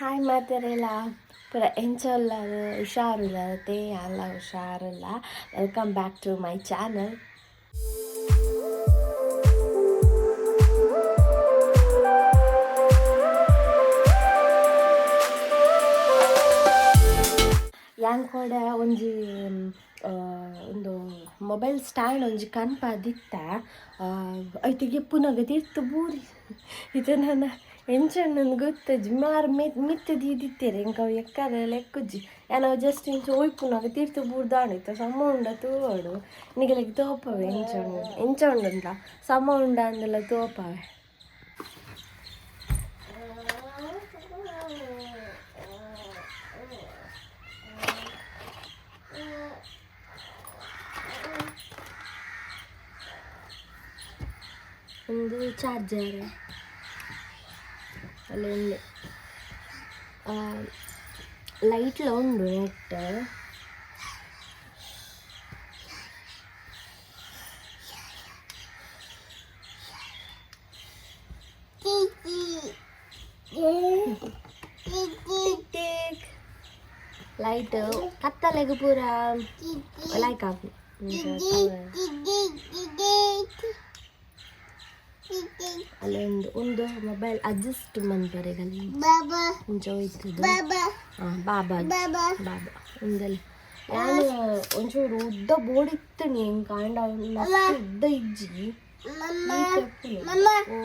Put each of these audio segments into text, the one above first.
Hi ಮಾತೆರೆಲ ಪೂರ ಎಂಚ ಉಲ್ಲರ್ ಹುಷಾರುಲ್ಲರ್ ತೇ ಯಾನ್ಲ ಹುಷಾರುಲ್ಲ. Welcome back to my channel. ಯಾನ್ ಕೂಡ ಒಂಜಿ ಉಂದು ಮೊಬೈಲ್ ಸ್ಟ್ಯಾಂಡ್ ಒಂಜಿ ಕನ್ಪಾದಿತ್ತ ಐತಿಗೆ ಪುನಗ ತಿರ್ತು ಬೂರಿ ಇತ್ತೆ ನನ ಎಂಚ ಉಂಡುಂದು ಗೊತ್ತುಜಿ. ಮಾರ್ ಮಿತ್ತ್ ದೀದಿತ್ತೆರ್ ಎಂಕ್ ಅವು ಎಕ್ಕರೆ ಲೆಕ್ಕುಜಿ. ಯಾನ್ ಅವು ಜಸ್ಟ್ ಇಂಚ ಒಯ್ಪುನಗ ತಿರ್ತು ಬೂರ್ದಾಂಡ್. ಇತ್ತೆ ಸಮ ಉಂಡ ತೂವೊಡು. ನಿಗಲೆಗ್ ತೋಪವೆ ಎಂಚ ಉಂಡು ಎಂಚ ಉಂಡುಂದ ಸಮ ಉಂಡ ಅಂದಲ ತೋಪವೆ. ಒಂದು ಚಾರ್ಜರ್ ಅಲ್ಲೊಂದು ಲೈಟ್ಲ ಉಂಡು ನೆಟ್. ಟಿಕ್ ಟಿಕ್ ಲೈಟ್ ಕತ್ತಲೆಗ್ ಪೂರ ಲೈಕ್ ಆಪುಂಡು. ಅಲ್ಲೊಂದು ಒಂದು ಮೊಬೈಲ್ ಅಡ್ಜಸ್ಟ್ ಮನ್ಪರೆಗಲ್ಲಿ ಇಂಚ ಹೋಯ್ತದ. ಬಾಬಾ ಬಾಬಾ ಉಂದೆಲ್ಲ ಯಾನ್ ಒಂಚೂರು ಉದ್ದ ಬೋಡಿತ್ತಣಿ ಎಂಕ್ ಆಂಡ ಮಸ್ತ್ ಉದ್ದ ಇಜ್ಜಿ. ಓ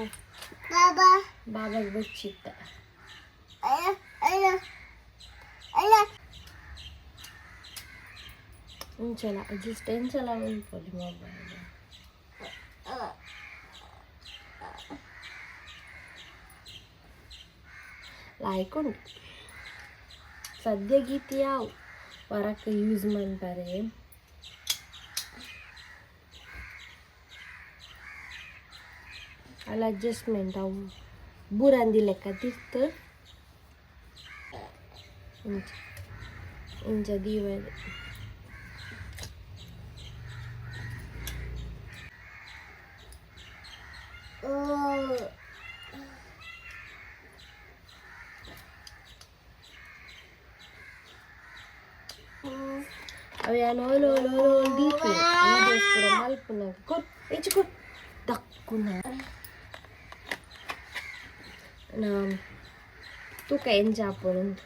ಬಾಬಾಗ್ ಬೊಚ್ಚಿತ್ತ. ಇಂಚಲ ಅಡ್ಜಸ್ಟ್ ಎಂಚಲ ಮನ್ಪೊಲಿ ಮೊಬೈಲ್. ಲಾಯ್ಕ್ ಉಂಡು ಸದ್ಯ ಗೀತೆ ಯಾವು ವರಕ್ ಯೂಸ್ ಮನ್ಪರೆ. ಅಲ್ಲ ಅಡ್ಜಸ್ಟ್ಮೆಂಟ್ ಅವು ಬೂರಂದಿ ಲೆಕ್ಕ ತಿರ್ತ್ ಇಂಚ ಇಂಚ ದೀವರೆ. ಅವು ಯಾನ್ ಓಲು ಓಲು ಓಲು ಓಲು ದೀಪೆ ವೀಡಿಯೋಸ್ ಪೂರ ಮಲ್ಪುನಗ ಕೊರ್ ಇಂಚ ಕೊರ್ ದಕ್ಕುನ ನಾ ತೂಕ ಎಂಚ ಆಪುಂಡು.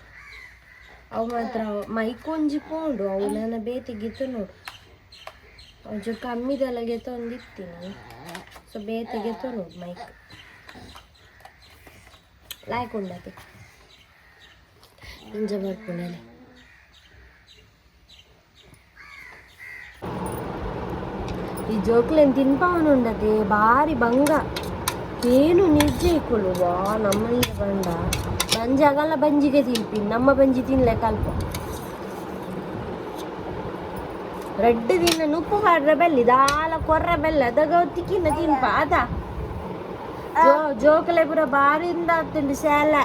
ಅವು ಮಾತ್ರ ಮೈಕ್ ಒಂಜಿ ಪೋಂಡು. ಅವು ನನ ಬೇತೆ ಗೆತೊನೊಡು. ಒಂಚೂರು ಕಮ್ಮಿದೆಲ್ಲ ಗೆತೊಂದಿತ್ತೀನಿ. ಸೊ ಬೇತೆ ಗೆತೊನೊಡು ಮೈಕ್. ಲಾಯ್ಕ್ ಉಂಡತೆ ಇಂಚ ಬರ್ಪುಂಡಲೆ. ಈ ಜೋಕ್ಲೆನ್ ತಿನ್ಪಾವನುಂಡತೆ ಬಾರಿ ಬಂಗ ಏನು ನಿಜ ಇಕ್ಕುಲು ವಾ ನಮ್ಮ ನೀರು ಬಂಡ ಬಂಜಿ ಆಗಲ್ಲ ಬಂಜಿಗೆ ತಿನ್ಪಿ ನಮ್ಮ ಬಂಜಿ ತಿನ್ಲೆ ಕಲ್ಪ ರಡ್ಡು ದಿನ ನುಪ್ಪು ಪಾಡ್ರೆ ಬೆಲ್ಲಿ ದಾಲ ಕೊರ್ರೆ ಬೆಲ್ಲ ಅದಗ ತಿಕ್ಕಿನ ತಿನ್ಪ ಅದ ಜೋ ಜೋಕಲೆ ಪೂರ ಬಾರಿಂದ ಆತುಂಡು ಶಾಲೆ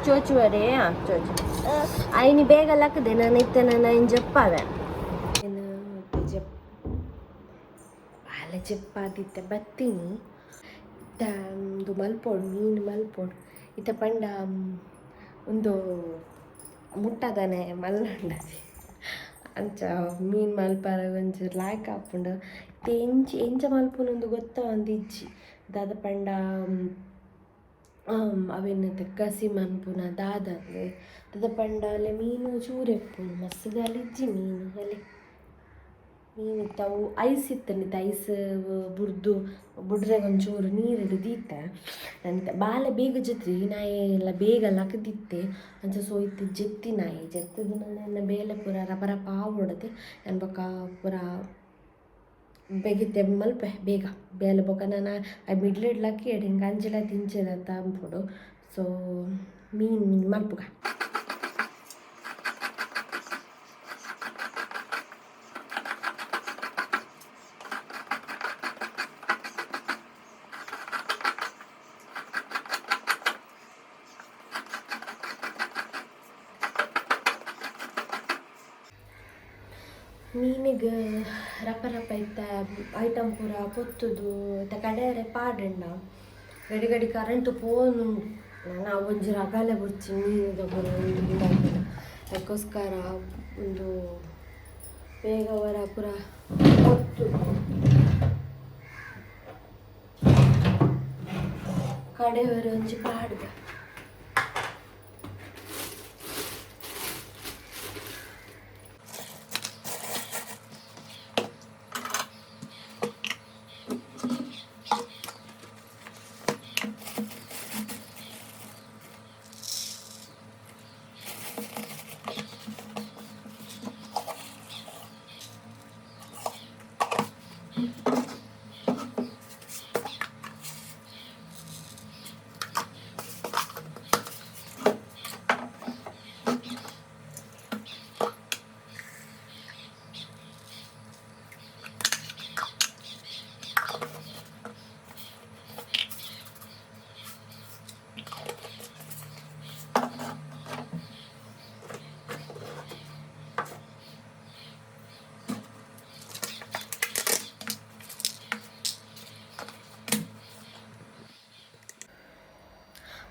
ಚೋಚುವರೇ ಚೋಚು ಐನಿ ಬೇಗ ಲಕ್ಕದೆ ನಾನು ಇತ್ತೆ ನಾನು ಐನ್ ಜಪ್ಪಾವೆ ಜಪ್ ಬಾಲೆ ಜಪ್ಪಾದಿತ್ತೆ ಬತ್ತೀನಿ. ಇತ್ತ ಉಂದು ಮಲ್ಪೊಡು ಮೀನು ಮಲ್ಪೊಡು. ಇತ್ತೆ ಪಂಡ ಉಂದು ಮುಟ್ಟದನೆ ಮಲ್ಲುಂಡದೆ ಅಂಚ ಮೀನು ಮಲ್ಪರ ಒಂಚೂರು ಲಾಯ್ಕ್ ಆಪುಂಡು. ಇತ್ತೆ ಎಂಚ ಎಂಚ ಮಲ್ಪುನಂದು ಗೊತ್ತಾವೊಂದಿಜ್ಜಿ. ದಾದ ಪಂಡ ಅವೆನ್ ಗಸಿ ಮನ್ಪುನ ದಾದಂದ್ ದಾದ ಪಂಡ ಅಲೆ ಮೀನು ಚೂರು ಇಪ್ಪುಂಡು ಮಸ್ತ್ ದಾಲ ಇಜ್ಜಿ ಮೀನು. ಅಲೆ ಮೀನು ಇತ್ತೆ ಅವು ಐಸ್ ಇತ್ತಂಡಿತ್ತೆ ಐಸ್ ಬುಡ್ದು ಬುಡ್ರೆಗ್ ಒಂಚೂರು ನೀರುಡು ದೀತೆ. ನಂತೆ ಬಾಲೆ ಬೇಗ ಜೆತ್ರಿ ನಾಯಿ ಎಲ್ಲ ಬೇಗ ಲಕ್ದಿತ್ತೆ. ಅಂಚ ಸೊ ಇತ್ತೆ ಜೆತ್ತಿ ನಾಯಿ ಜೆತ್ತದು ನನ್ನ ಬೇಲೆ ಪೂರ ರಪ ರಪ ಆವೊಡತೆ. ಯಾನ್ ಬೊಕ ಪೂರ ಬೇಗಿತ್ತೆ ಮಲ್ಪೆ ಬೇಗ ಬೇಲೆ ಬೊಕ ನನ ಆ ಮಿಡ್ಲೆಡ್ ಲಕ್ಕಿಯೆಡ್ ಎಂಕ್ ಅಂಚಿಲ ತಿಂಚೆದ ಅಂಪುಡು. ಸೊ ಮೀನು ಮೀನು ಮಲ್ಪುಗ. ಮೀನಿಗ್ ರಪ ರಪ ಇತ್ತ ಐಟಮ್ ಪೂರ ಪೊತ್ತುದು ಇತ್ತ ಕಡೆಯರೆ ಪಾಡಂಡ. ಗಡಿ ಗಡಿ ಕರೆಂಟ್ ಪೋನು ನಾನು ಒಂಜಿ ರಗಾಲೆ ಬೊರ್ಚಿ ಮೀನುದ ಪೂರ ಉಂದು ಅದಕ್ಕೋಸ್ಕರ ಒಂದು ಬೇಗ ವರ ಪೂರ ಹೊತ್ತು ಕಡೆಯವರ ಒಂಜಿ ಪಾಡ್ದ.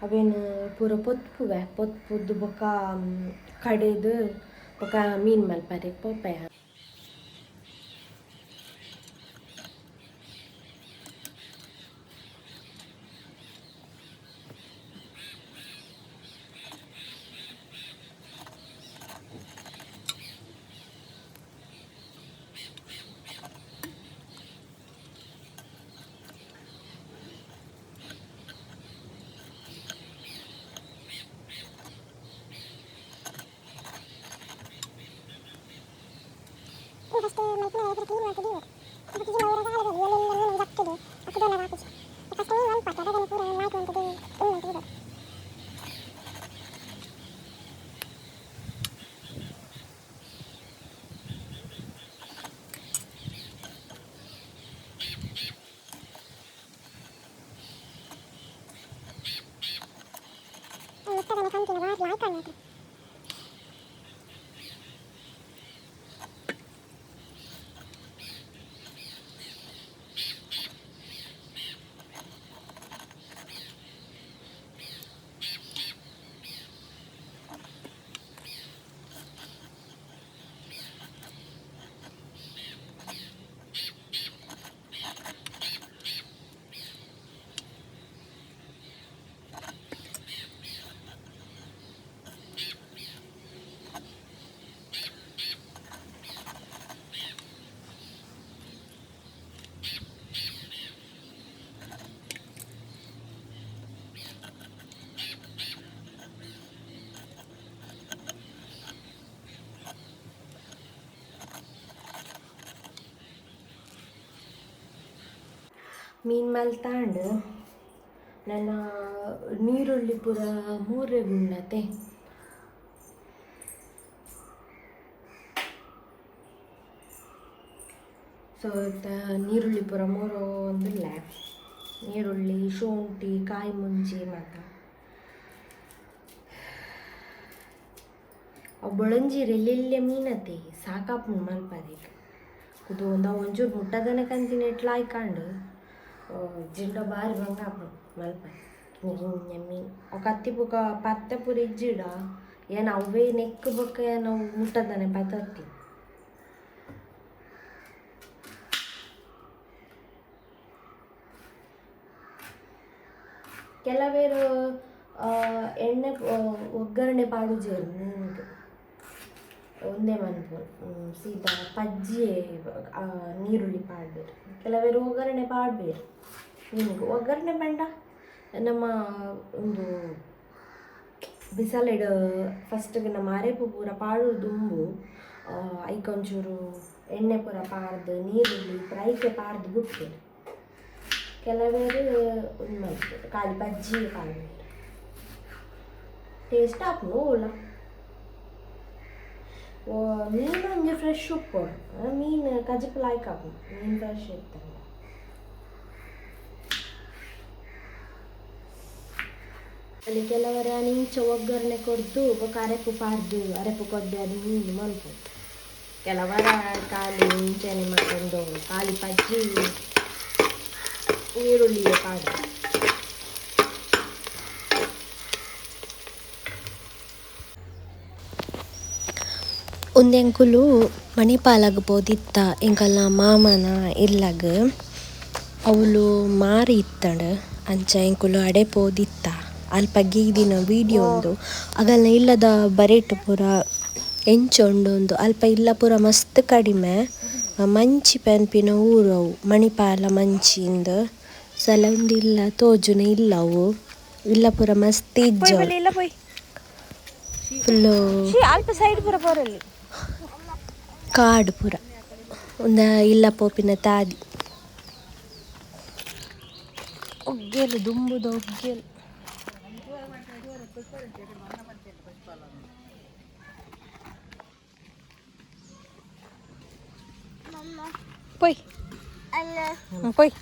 ಅವೇನು ಪೂರ ಪೊತ್ಪುವೆ ಪೊತ್ಪುದ್ದು ಬೊಕ್ಕ ಕಡೆದು ಬೊಕ್ಕ ಮೀನು ಮಲ್ಪರೆ ಪೋಪೆ. ಫಸ್ಟ್ ಮಲ್ಪುನ ಪೂರ ಕ್ಲೀನ್ ಮಲ್ತ್ ದೀವೊಡು. ಬೊಕ್ಕ ಜಿಂಜ ಅವು ರಗಾಲೆ ಎಲ್ಲೆಲ್ಲ ಮೀನ್ ಜತ್ತುದು ಅಕುದೋಲ ಆಪುಜಿ. ಫಸ್ಟ್ ಮೀನ್ ಮನ್ಪೊಡು ಅಪಗನೆ ಪೂರ ಮಾಯ್ಕ್ ಮಂತುದು ಉಂದು ಮಂತ್ ದೀವೊಡು. ಮುಟ್ಟದನೆ ಕಂತಿನ ಬಾರಿ ಲಾಯ್ಕ್. ಮೀನು ಮಲ್ತಾಂಡ್ ನನ ನೀರುಳ್ಳಿ ಪೂರ ಮೂರೆ ಗುಂಡತೆ. ಸೊ ನೀರುಳ್ಳಿ ಪೂರ ಮೂರು ಒಂದಿಲ್ಲ, ನೀರುಳ್ಳಿ ಶುಂಠಿ ಕಾಯಿ ಮುಂಚಿ ಮಾತ ಅವು ಬೊಳಂಜಿರಿ ಎಲ್ಲೆಲ್ಲೆ ಮೀನತೆ ಸಾಕಾಪುಂಡು ಮಲ್ಪರೇಕ್ ಕುದು ಒಂದು ಒಂಚೂರು ಮುಟ್ಟದನೆ ಕಂತಿನ ಎಟ್ಲ ಆಯ್ಕಂಡು ಜಿಂಡ ಬಾರಿ ಬಂಗ ಆಪುಂಡು ಮಲ್ಪರೆ. ಕಿನ್ನ ಮೀನು ಅವು ಕತ್ತಿ ಬೊಕ ಪತ್ತೆ ಪೂರ ಇಜ್ಜಿಡ ಏನ್ ಅವೇ ನೆಕ್ ಬೊಕ್ಕ ಏನ್ ಅವು ಮುಟ್ಟದನೆ ಪತ್ತತ್ತಿ. ಕೆಲವೇರು ಎಣ್ಣೆ ಒಗ್ಗರಣೆ ಪಾಡುಜೆರ್ ಮೀನ್ಗ್ ಉಂದೇ ಮನ್ಪುನು ಸೀದಾ ಪಜ್ಜಿ ನೀರುಳ್ಳಿ ಪಾಡ್ಬೆರ್. ಕೆಲವೇರು ಒಗ್ಗರಣೆ ಪಾಡ್ಬೆರ್ ಮೀನ್ಗ್. ಒಗ್ಗರಣೆ ಪಂಡ ನಮ್ಮ ಒಂದು ಬಿಸಲೆಡ್ ಫಸ್ಟ್ಗೆ ನಮ್ಮ ಅರೆಪು ಪೂರ ಪಾಡುದು ದುಂಬು ಐಕ್ ಒಂಚೂರು ಎಣ್ಣೆ ಪೂರ ಪಾಡ್ದು ನೀರುಳ್ಳಿ ಪೂರ ಐಕೆ ಪಾಡ್ದು ಬುಡ್ಪೆರ್. ಕೆಲವೇರು ಉಂದು ಮಲ್ಪುವೆರ್ ಖಾಲಿ ಬಜ್ಜಿ ಪಾಡುವೆರ್. ಟೇಸ್ಟ್ ಆಪುಂಡು ಓಲ. ಮೀನು ಒಂಜಿ ಫ್ರೆಶ್ ಉಪ್ಪೊಡು. ಮೀನು ಕಜಿಪು ಲಾಯ್ಕ್ ಆಪುಂಡು ಮೀನು ಫ್ರೆಶ್ ಇತ್ತಂಡ. ಅಲ್ಲಿ ಕೆಲವರ ಇಂಚ ಒಗ್ಗರಣೆ ಕೊರ್ದು ಬೊಕ ಅರೆಪು ಪಾಡ್ದು ಅರೆಪು ಕೊದ್ದೆ ಅದು ಮೀನು ಮಲ್ಪೊಡು. ಕೆಲವರ ಖಾಲಿ ಇಂಚನೆ ಮತ್ತೊಂದು ಖಾಲಿ ಪಜ್ಜಿ ನೀರುಳ್ಳಿ ಪಾಡುವೆರ್. ಉಂದೆಂಕುಲು ಮಣಿಪಾಲಗ್ ಪೋದಿತ್ತ ಎಂಕಲ್ನ ಮಾಮನ ಇಲ್ಲಗ್. ಅವ್ಲು ಮಾರಿ ಇತ್ತಂಡ್ ಅಂಚ ಎಂಕುಲು ಅಡೆ ಪೋದಿತ್ತ. ಅಲ್ಪ ಗೀದಿನ ವೀಡಿಯೋ ಉಂದು. ಅಗಲ್ನ ಇಲ್ಲದ ಬರಿಟ್ ಪೂರ ಎಂಚ ಉಂಡು ಉಂದು ಅಲ್ಪ ಇಲ್ಲ ಪೂರ ಮಸ್ತ್ ಕಡಿಮೆ. ಮಂಚಿ ಪನ್ಪಿನ ಊರು ಅವು ಮಣಿಪಾಲ ಮಂಚಿ ಇಂದ್. ಸಲ ಉಂದು ಇಲ್ಲ ತೋಜುನ ಇಲ್ಲ ಅವು. ಇಲ್ಲ ಪೂರ ಮಸ್ತ್ ಇಜ್ಜ. ಫುಲ್ಲು ಅಲ್ಪ ಸೈಡ್ ಪೂರ ಪೋರಲ್ಲಿ. ಕಾಡು ಪೂರ. ಉಂದ ಇಲ್ಲ ಪೋಪಿನ ತಾದಿ. ಒಗ್ಗೇಲು ದುಂಬುದ ಒಗ್ಗೇಲು. ಪೊಯ್ ಪೊಯ್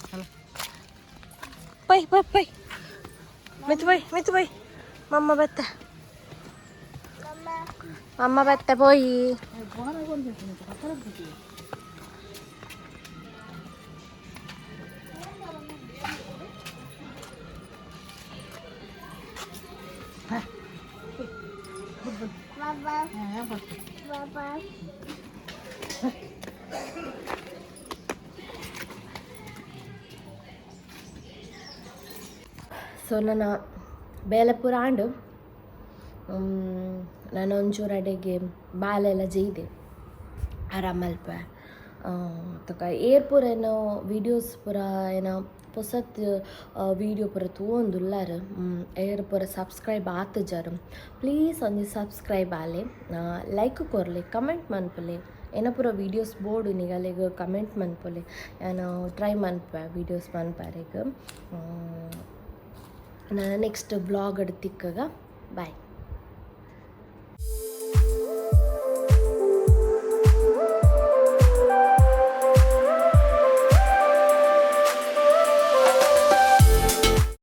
ಪೊಯ್ ಪೊಯ್ ಪೊಯ್ ಮಿತ್ತು ಪೊಯ್ ಮಿತ್ತು ಪೊಯ್. ಮಮ್ಮ ಬತ್ತ ಮಮ್ಮ ಬತ್ತ ಪೋಯಿ. ಸೊ ನನ್ನ ಬೇಲೆ ಪೂರ ಆಂಡ್. ನಾನು ಒಂಚೂರು ಅಡೆಗೆ ಬಾಲೆಲ್ಲ ಜೈದೆ ಆರಾಮಲ್ಪ. ತಕ ಏರ್ ಪೂರ ಏನೋ ವೀಡಿಯೋಸ್ ಪೂರ ಏನೋ ಪೊಸತ್ ವೀಡಿಯೋ ಪೂರ ತೂವೊಂದುಲ್ಲಾರ್. ಏರ್ ಪೂರ ಸಬ್ಸ್ಕ್ರೈಬ್ ಆತುಜಾರ್. ಪ್ಲೀಸ್ ಒಂಜಿ ಸಬ್ಸ್ಕ್ರೈಬ್ ಆಲೆ, ಲೈಕ್ ಕೊರ್ಲೆ, ಕಮೆಂಟ್ ಮನ್ಪುಲೆ. ಏನ ಪೂರ ವೀಡಿಯೋಸ್ ಬೋಡು ನಿಗಲೆಗ್ ಕಮೆಂಟ್ ಮನ್ಪುಲೆ. ಯಾನ್ ಟ್ರೈ ಮನ್ಪುವೆ ವೀಡಿಯೋಸ್ ಮನ್ಪರೆಗ್. ನೆಕ್ಸ್ಟ್ ವ್ಲಾಗ್ ತಿಕ್ಕಗ. ಬಾಯ್.